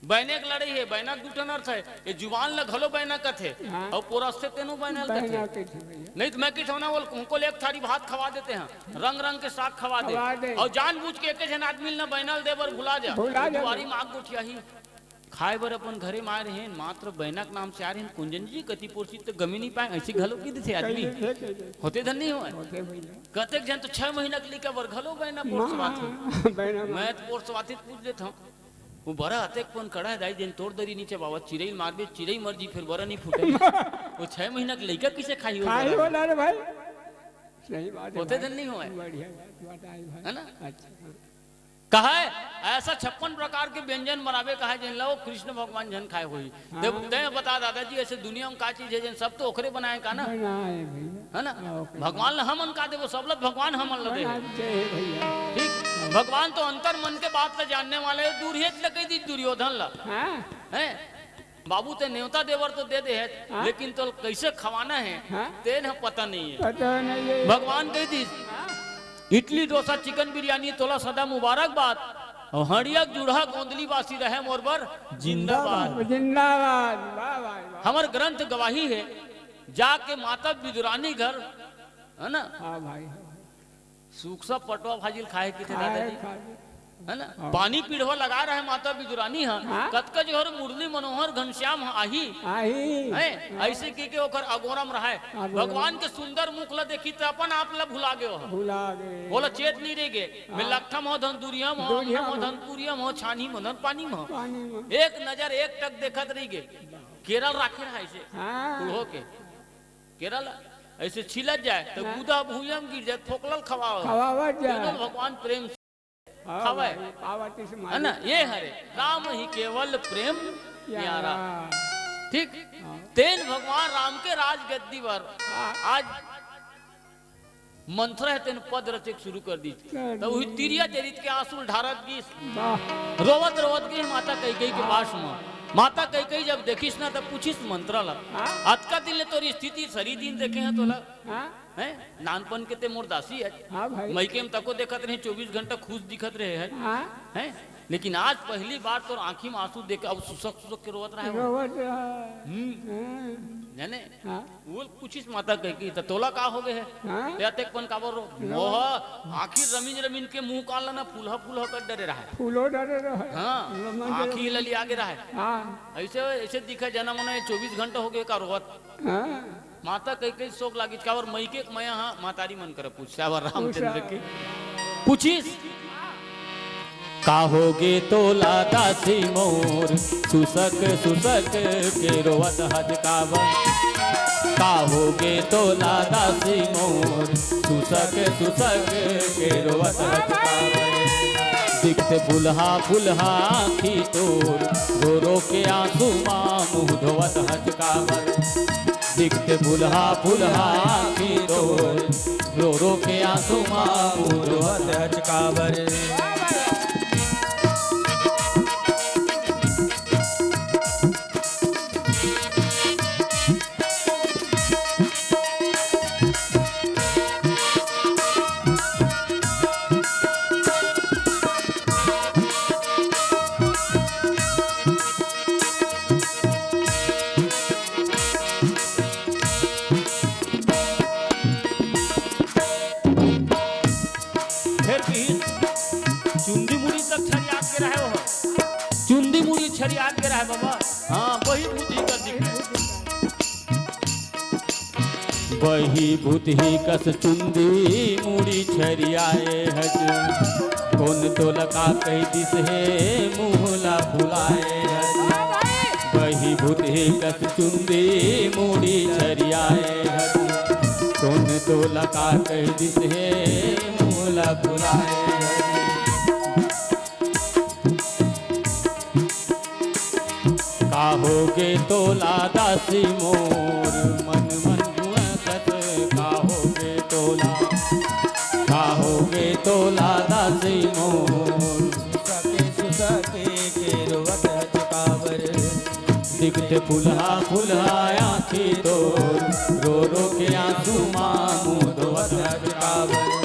बैनक लड़ई हे, बैनक दू ठन अर्थ हे। ये जुबान ल घलो बैनक कथे, हाँ। अउ पोरसथे तेनो बैनक कथे। बैनक कथे भैया। नहीं तो मैं कहिथंव ना, वो हमको ले एक थारी भात खवा देते हैं, रंग रंग के साग खवा दे, खवा दे। अउ जानबूझ के एक झन आदमी ल ना बैनक दे बर भुला जा, भुला जा। दुआरी म आग गोठियाही। खाए बर अपन घरे म आए रहेन, मात्र बैनक नाम से आए रहेन, कुंजन जी कति पोरसी त गमी नहीं पाए, ऐसे घलो कहि देथे आदमी। कहि देथे, कहि देथे। होथे धन नहीं होय। होथे भैया। कतेक झन तो छह महीना के लइका बर घलो बैनक पोरसवाथे। हाँ, बैनक। मैं तो पोरसवाथे त पूछ लेथंव। वो बरा अतेक पन कड़ा हे दाई, जेन तोर दरी नी चबावय, चिरई ल मारबे, चिरई मर जी, फेर बरा नी फूटे। वो छह महीना के लइका कइसे खाही वो खाही बरा? वाला रे भाई। सही बात हे होथे भाई। धन नहीं होय। बढ़िया बात बताए भाई। है ना? अच्छा, हाँ। कहे, ऐसा छप्पन प्रकार के व्यंजन बनाबे कहे, जेन ला वो कृष्ण भगवान झन खाए होही। हाँ। ते, ते बता दादाजी, ऐसे दुनिया म का चीज हे, जेन सब तो ओखरे बनाए का ना? बनाए भैया। है ना? हाँ, ओखरे। भगवान ला हमन का देबो, सब ला भगवान हमन ला दे हे। बनाए दे हे भैया। ठीक? भगवान तो अंतर मन के बात ला जानने वाले हे, दूरिहा ल कहि दिस दुर्योधन ला। हाँ। हैं? बाबू ते नेवता दे बर तो दे दे हे, हाँ? लेकिन तोला कइसे खवाना हे, हाँ? तेन ह पता नहीं हे। पता नहीं हे। भगवान कहि दिस, हाँ? इडली, डोसा, चिकन बिरयानी तोला सदा मुबारकबाद। अउ हँड़िया के जुड़हा गोंदली बासी रहे मोर बर जिंदाबाद। जिंदाबाद, वाह, वाह, वाह। हमर ग्रंथ गवाही हे, जाके माता बिदुरानी घर, है ना? हाँ भाई, हाँ। सूखसा पटवा भाजी ल खाए कथे खाए, दादाजी। खाए। है ना? हाँ। पानी पिड़वा लगा रहे माता बिदुरानी ह, हाँ। कतका जोहर मुरली मनोहर घनश्याम ह आही। आही। हैं? हाँ। अइसे कहिके ओकर अगोरा म रहय। अगोरा। भगवान के सुंदर मुख ल देखिस त अपन आप ल भुला गे ओह। भुला गे। ओला चेत नइ रहि गे। मैं हाँ। लकठा म हों धन दुरिहा म हों, दुरिहा अंगना म हों म। धन कुरिया म हों, छानही म हों धन पानी म हों। पानी म। एक नजर एक टक देखत रहि गे। केरा ल राखे रहय अइसे। हाँ। कुड़हो के। केरा ल अइसे छीलत जाय, त हाँ। गुदा भुइयां म गिर जाय, फोकला ल खवावत। खवावत जाय। तेनो भगवान प्रेम से हाँ खावय। भाई, पावत इस है ना? मालिक। ये हरे, राम ही केवल प्रेम प्यारा। प्यारा। ठीक? हाँ। तेन भगवान राम के राजगद्दी बर हाँ। आज मंथरा हे तेन पद रचे के शुरू कर दिस। कर त उही दिस। तिरिया चरित के आंसू ल ढारत गिस। वाह। रोवत रोवत गे माता कैकेयी के पास म। माता कैकेयी जब देखिस ना, तब पूछिस मंथरा ला, हाँ? "अतका दिन ले तोर स्थिति सरी दिन देखे हंव तोला।" हाँ? हैं? नानपन के ते मोर दासी हे। हाँ भाई। मइके म तको देखत रहे, चौबीस घंटा खुश दिखत रहे हे। हाँ। हैं? लेकिन आज पहली बार तोर आंखी म आंसू देख, अब सुसक सुसक के रोवत रहे वो। रोवत रहे। हम्म। हाँ। जाने? हाँ। वो पूछिस माता कैकेयी, "त तोला का हो गे हे? हाँ। ते अतेक पन काबर रो?" रो। मोह आंखी रमिन रमिन के मुंह कान ला ना फूलहा फूलहा कर डरे रहे। फूलो डरे रहे। हाँ। रमन आंखी डरे। ललिया गे रहे। हाँ। अइसे, अइसे दिखे जना मना ये चौबीस घंटा हो गे का रोवत। हाँ। माता कैकेयी ल सोक लागिस, काबर मइके के मया ह, महतारी मन करा पूछिस, काबर रामचंद्र पूछा। के। पूछिस, "का हो गे तोला दासी मोर, सुसक सुसक के रोवत हच काबर? का हो गे तोला दासी मोर, सुसक सुसक के रोवत हच काबर? दिखथे फुलहा फुलहा आँखी तोर, रो रो के आंसू मा मुंह धोवत हच काबर? दिखथे फुलहा फुलहा आँखी तोर, रो रो के आंसू मा मुंह धोवत हच काबर?" फेर कहिस, चुंदी मुड़ी तक छरियात गे रहय ओह। चुंदी मुड़ी छरियात गे रहय बाबा। हाँ, बही भूत ही कस दिखे। बही भूत ही कस चुंदी मुड़ी छरियाए हच। कोन तोला का कहि दिस हे मुँह ला फुलाए हच। बही भूत ही कस चुंदी मुड़ी छरियाए हच। कोन तोला का कहि दिस हे मुँह ला फुलाए हच। का हो गे तोला दासी मोर, मन मन हुआ कत, का हो गे तोला, का हो गे तोला दासी मोर। सुसके सुसके के रोवत हच काबर। दिखथे फुलहा फुलहा आँखी तोर, रो रो के आंसू मा मुँह धोवत हच काबर।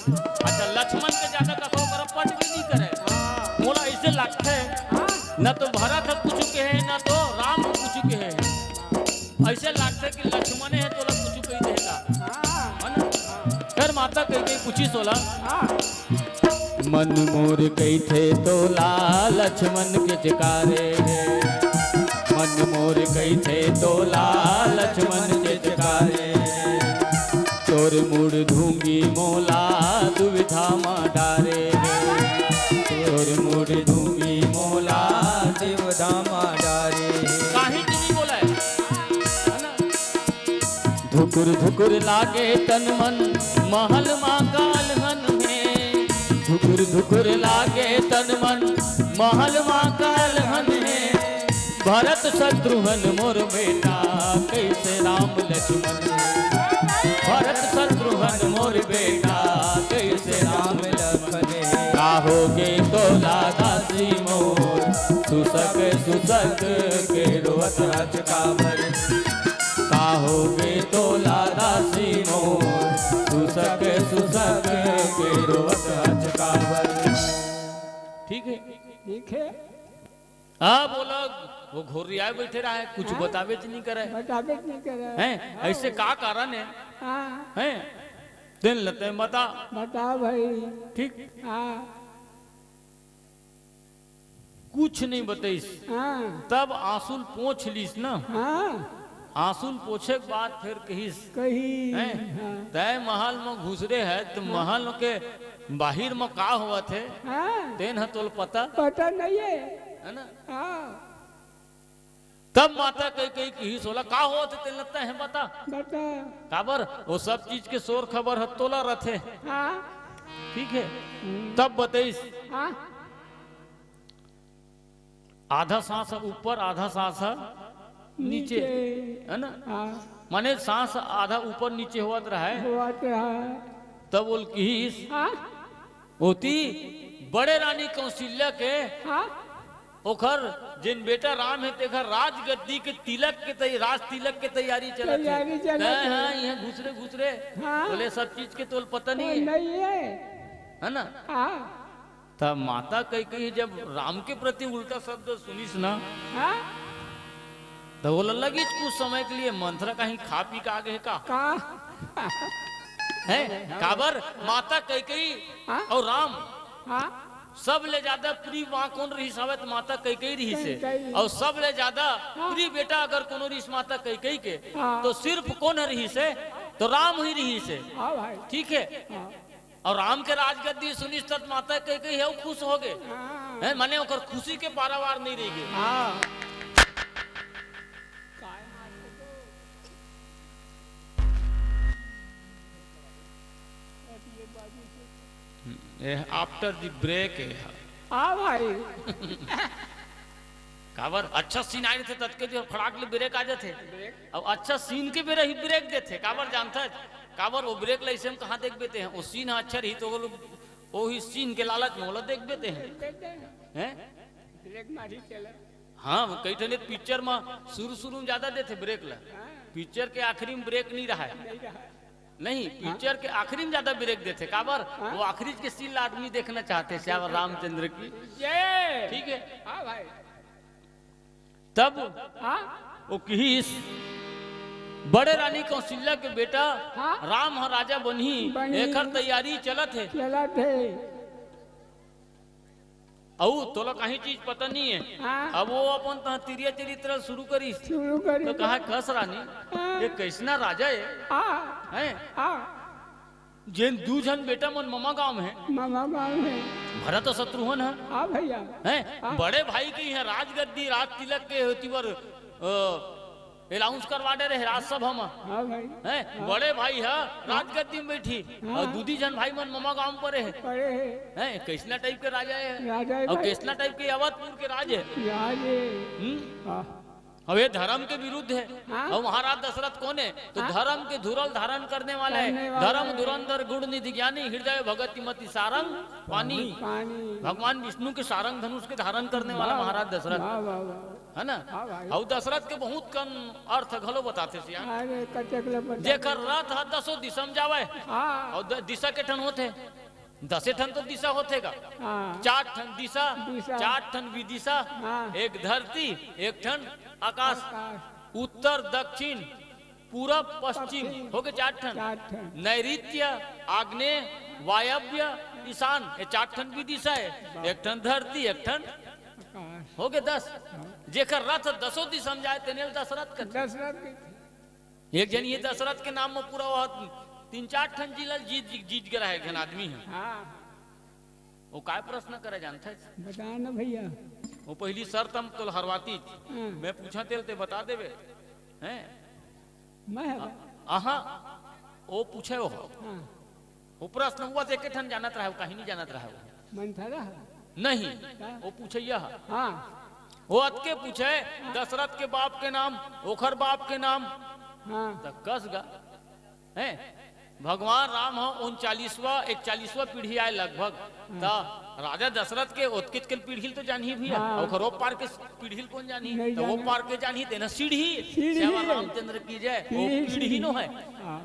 अच्छा, लक्ष्मण के ज्यादा कथो कर पट भी नहीं करे। मोला ऐसे लगथे, न तो भरत ह कुछ कहे, न तो राम ह कुछ कहे। ऐसे लगथे कि लक्ष्मण हे तोला कुछ कही देगा, है ना? फिर माता कही कुछ ही सोला। मन मोर कहिथे तोला लक्ष्मण के जकारे हे। मन मोर कहिथे तोला लक्ष्मण के जकारे हे। तोर मुड़ धूंगी मोला दुविधा मा डारे हे। तोर मुड़ धूंगी मोला दुविधा मा डारे हे। काहे के नहीं बोला है? है ना? धुकुर धुकुर लागे तन मन महल मा कालहन हे। धुकुर धुकुर लागे तन मन महल मा कालहन हे। भरत शत्रुघ्न मोर बेटा, कइसे राम लक्ष्मण हे। भरत शत्रुघ्न मोर बेटा, कइसे राम लक्ष्मण हे। का होगे तोला दासी मोर, सुसक सुसक के रोवत हच काबर। का होगे तोला दासी मोर, सुसक सुसक के रोवत हच काबर। ठीक है। ठीक है। अब वो लोग, वो घोरिया बैठे रहे, कुछ हाँ? बताबेच नहीं करे। बताबेच नहीं करे। हैं? ऐसे का कारण है? हाँ। हैं? तेन ल तैं बता। बता भाई। ठीक। हाँ। कुछ नहीं बतइस। हाँ। तब आंसू ल पोंछ लीस ना। हाँ। आंसू ल पोंछे के बाद फिर कहिस, कही, हैं? हाँ। तैं महल म घुसरे हे, त हाँ। महल के बाहिर म का होवत हे? हाँ। तेन ह तोल पता? पता नहीं है। है ना? हाँ। तब माता कैकेयी कहिस ओला, का होवत हे तेन ल तैं ह बता। बता। काबर? वो सब चीज के सोर खबर ह तोला रथे। हाँ। ठीक है। हम्म। तब बतइस। हाँ। आधा सांस ह ऊपर, आधा सांस ह नीचे, नीचे। है ना? हाँ। माने सांस आधा ऊपर नीचे होवत रहे। होवत रहे। तब ओल किहिस, हाँ। ओती बड़े रानी कौशल्या के हाँ। ओखर जेन बेटा राम हे, तेखर राजगद्दी के तिलक के तै-, राज तिलक के तैयारी चलत हे। तैयारी चलत हे। हाँ, इहाँ घुसरे, घुसरे। हाँ। बोले, "सब चीज के तोल पता नहीं हे।" नहीं हे। है ना? हाँ। तब माता कैकेयी जब राम के प्रति उल्टा शब्द सुनिस ना, हाँ? त ओला लगिस कुछ समय के लिए मंथरा कहीं खा पी के आ गे का? का? हैं? काबर माता कैकेयी हाँ? अउ राम हाँ? सब ले ज्यादा प्रिय वहाँ कोन रहिस हवय त माता कैकेयी रहिस हे। कैकेयी। अउ सब ले ज्यादा हाँ। प्रिय बेटा अगर कोनो रहिस माता कैकेयी के, हाँ। तो सिर्फ कोन ह रहिस हे? तो राम ही रहिस हे। हाँ भाई। ठीक है? हाँ। अउ राम के राजगद्दी सुनिस तब माता कैकेयी हे, अउ खुश हो गे। हाँ। हैं, माने ओकर खुशी के पारावार नहीं रह गे। हाँ। ये after the break है। हाँ भाई। काबर अच्छा scene आए थे, ततके जो फड़ाक ले break आ जाथे। Break। अब अच्छा scene के बेरा ही break देथे, काबर जानता है? काबर वो break ला इसे हम कहाँ देखबे ते हैं? वो scene अच्छा रही तो वो लोग, वो ही scene के लालच में वो लोग देखबे ते हैं। देखते हैं। हैं? Break मारी चला। हाँ, कई ठने picture में शुरू, शुरू में ज्यादा देथे break ला। हाँ। Picture के आखिरी में break नहीं रहा है। नहीं रहा। नहीं, हाँ। Picture के आखिरी में ज्यादा break देथे। काबर? हाँ। वो आखिरी के scene ला आदमी देखना चाहते, श्याम रामचंद्र की। जय। ठीक है। हाँ भाई। तब हाँ। वो किहिस, बड़े रानी कौशल्या के बेटा हाँ। राम ह राजा बनही, बनही। एखर तैयारी चलत हे। चलत हे। अउ तोला कहीं चीज पता नहीं है। हाँ। अब वो अपन तह तिरिया चरित्र शुरू करिस। शुरू करिस। तो कहा, "कस रानी, हाँ। ये कैसना राजा है?" हाँ। हैं? हाँ। जेन दू झन बेटा मन ममा गांव में। ममा गांव में। भरत अउ शत्रुघ्न है। हाँ भैया। हैं? हाँ। बड़े भाई के यहाँ राजगद्दी, राज तिलक के होती बर, अ, announce करवा डरे हे राजसभा में। हाँ भाई। हैं? हाँ। बड़े भाई ह हाँ। राजगद्दी में बैठी हाँ। अउ दूदी झन भाई मन ममा गांव में परे हे। परे हे। हैं? कैसना type के राजा हे? राजा हे अउ भाई। कैसना type के अवधपुर के राज हे? राज हे। हम्म? हाँ। अब ये धर्म के विरुद्ध है। हाँ। और महाराज दशरथ कौन है? तो हाँ। धर्म के धुरल धारण करने वाला है। करने वाला धर्म है। धुरंधर गुण निधि ज्ञानी, हृदय भगति मति सारंग पानी। पानी। भगवान विष्णु के सारंग धनुष के धारण करने वाला वाह, महाराज दशरथ। वाह, वाह, वाह। है ना? हाँ भाई। और दशरथ के बहुत कन अर्थ घलो बताथे सियान। अरे, कतेक ले बता जेकर दे। रथ ह दसों दिशा में जावे। हाँ। और द-, दिशा के ठन होथे? दसे ठन तो दिशा होथे गा। हाँ। चार ठन दिशा, दिशा। चार ठन विदिशा, हाँ। एक धरती, एक ठन आकाश। आकाश। उत्तर, दक्षिण, पूरब, पश्चिम, पश्चिम। हो गए चार ठन। चार ठन। नैऋत्य, आग्नेय, वायव्य, ईशान, ये चार ठन विदिशा है। वाह। एक ठन धरती, एक ठन आकाश। हो गए दस। हाँ। जेकर रथ दसों दिशा में जाए, तेने ल दशरथ कथे। दशरथ कथे। एक जन ये दशरथ के नाम में पूरा वह तीन चार ठन जिला जीत, जीत गया है, एक जन आदमी है। हाँ। वो काय प्रश्न करे जानथे? बता ना भैया। वो पहली शर्त हम तोल हरवाती। हाँ। मैं पूछा तेल ते बता देवे। हैं? मैं हवा। आहा, वो पूछे वो। हाँ। वो प्रश्न हुआ से एक ठन जानत रहे, वो कहीं नहीं जानत रहे वो। मंथरा? नहीं, का? वो पूछे यह। हाँ। वो अतके पूछे, दशरथ के बाप के नाम, ओखर बाप के नाम। हाँ। तो कस गा। हैं? भगवान राम ह उनचालीसवाँ, इकतालीसवाँ पीढ़ी आए लगभग। हाँ। त राजा दशरथ के ओतकेच के पीढ़ी ल तो जानही भैया, हाँ। ओखर ओ पार के पीढ़ी ल कौन जानही? नहीं त वो जाने। पार के जानही, तेना सीढ़ी। सीढ़ी। श्यामा रामचंद्र की जय। वो पीढ़ी, पीढ़ी सीढ़ी। नो है। हाँ।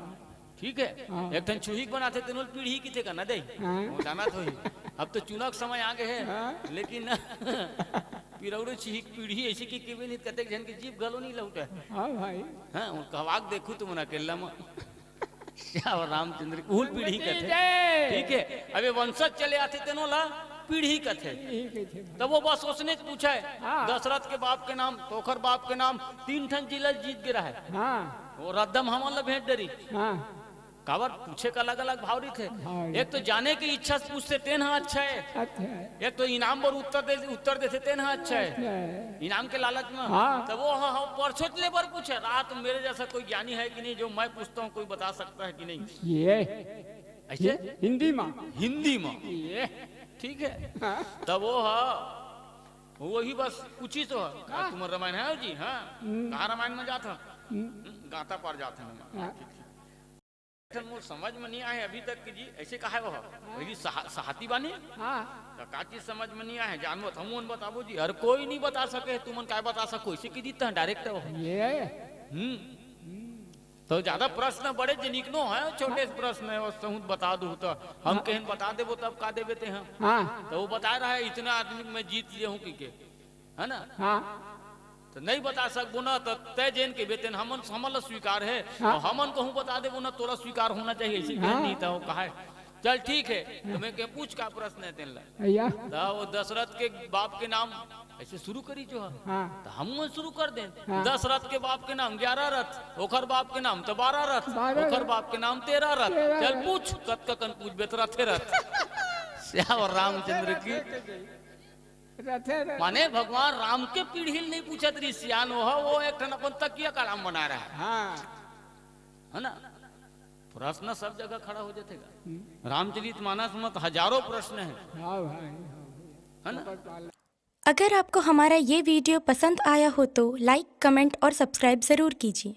ठीक है? हाँ। एक ठन छुही के बनाथे, तेनो ल पीढ़ी किथे का ना दे। हाँ। वो जाना तो ही। अब तो चुनाव के समय आ गए है, हाँ। लेकिन पिरौड़े छुही के पीढ़ी ऐसे कि केवे नहीं, कतेक जन के जीभ घलो नहीं लौटे। हाँ भाई। हाँ, वो कहवाक देखू तुमन अकेला में। श्याम रामचंद्र की उहुल पीढ़ी कथे। जय। ठीक है, अब ये वंशज चले आथे तेनो ला पीढ़ी कथे। पीढ़ी कथे। तब वो बस उसने पूछा है, हाँ। दशरथ के बाप के नाम, तोखर बाप के नाम, तीन ठन जिला जीत गे रहे। हाँ। वो रद्दम हमन ला भेंट डरी। हाँ। काबर पूछे का अलग-अलग भाव रहिथे। भाव एक तो रहिथे। जाने की इच्छा से पूछथे, तेन ह अच्छा है। अच्छा है। एक तो इनाम बर उत्तर दे, उत्तर देथे, तेन ह अच्छा है। अच्छा है। इनाम के लालच में। हाँ। तो वो ह, ह, परछोत ले बर पूछे, रात मेरे जैसा कोई ज्ञानी है कि नहीं, जो मैं पूछता हूँ, कोई बता सकता है कि नहीं? ये। ऐसे? हि-, हिंदी में। हिंदी में। ये। ठीक है। हाँ। तब वो ह, वही बस पूछी तो ह। हाँ। तुम्हार रामायण है जी? हाँ। हम्म। कहाँ रामायण में जात ह? हम्म। हम्म, गाता पार जात ह। हाँ। ठीक, ठीक। मोर समझ में नहीं आए अभी तक कि जी ऐसे कहा है वो। हाँ। वही सहा-, सहाती बानी? हाँ। तो का चीज समझ में नहीं आए? जानवत हम उन बताबो जी, हर कोई नहीं बता सके, तुमन काय बता सको, इसे की दीता है direct वो। ये? हम्म। हम्म। तो ज्यादा प्रश्न बड़े जनिक नो है, छोटे हाँ। प्रश्न है, वो सहूत बता दू तो हम हाँ। कहें बता देबो तब का देबे ते हम। हाँ। तो वो बता रहा है, इतना आदमी मैं जीत लिए हूँ कि के। है ना? हाँ। तो नहीं बता सकबो ना, तो तय जेन के बेतन हमन, हमन ला स्वीकार है, हाँ। और हमन कहूँ बता देबो ना, तोला स्वीकार होना चाहिए, ऐसे हाँ। नहीं था, वो कहा है। चल ठीक है, तो मैं के पूछ का प्रश्न है तेन ला। भैया। तो वो दशरथ के बाप के नाम ऐसे शुरू करी जो है। हाँ। तो हम शुरू कर दें। हाँ। दशरथ के बाप के नाम ग्यारह रथ, ओखर बाप के नाम तो बारह रथ, बारह ओखर रथ। बाप के नाम तेरह रथ। तेरह चल रथ। पूछ, कतका कन पूछ बेत रथे रथ। श्याम रामचंद्र की। रथे, रथे। माने भगवान राम के पीढ़ी ल नहीं पूछत रही सियान, वो, वो एक ठन अपन तकिया कलाम बना रहा है। हाँ। है ना? प्रश्न सब जगह खड़ा हो जाते का। हम्म। रामचरित मानस में तो हजारों प्रश्न है। हाँ भाई, हाँ भाई। है ना? अगर आपको हमारा ये वीडियो पसंद आया हो तो लाइक, कमेंट और सब्सक्राइब ज़रूर कीजिए।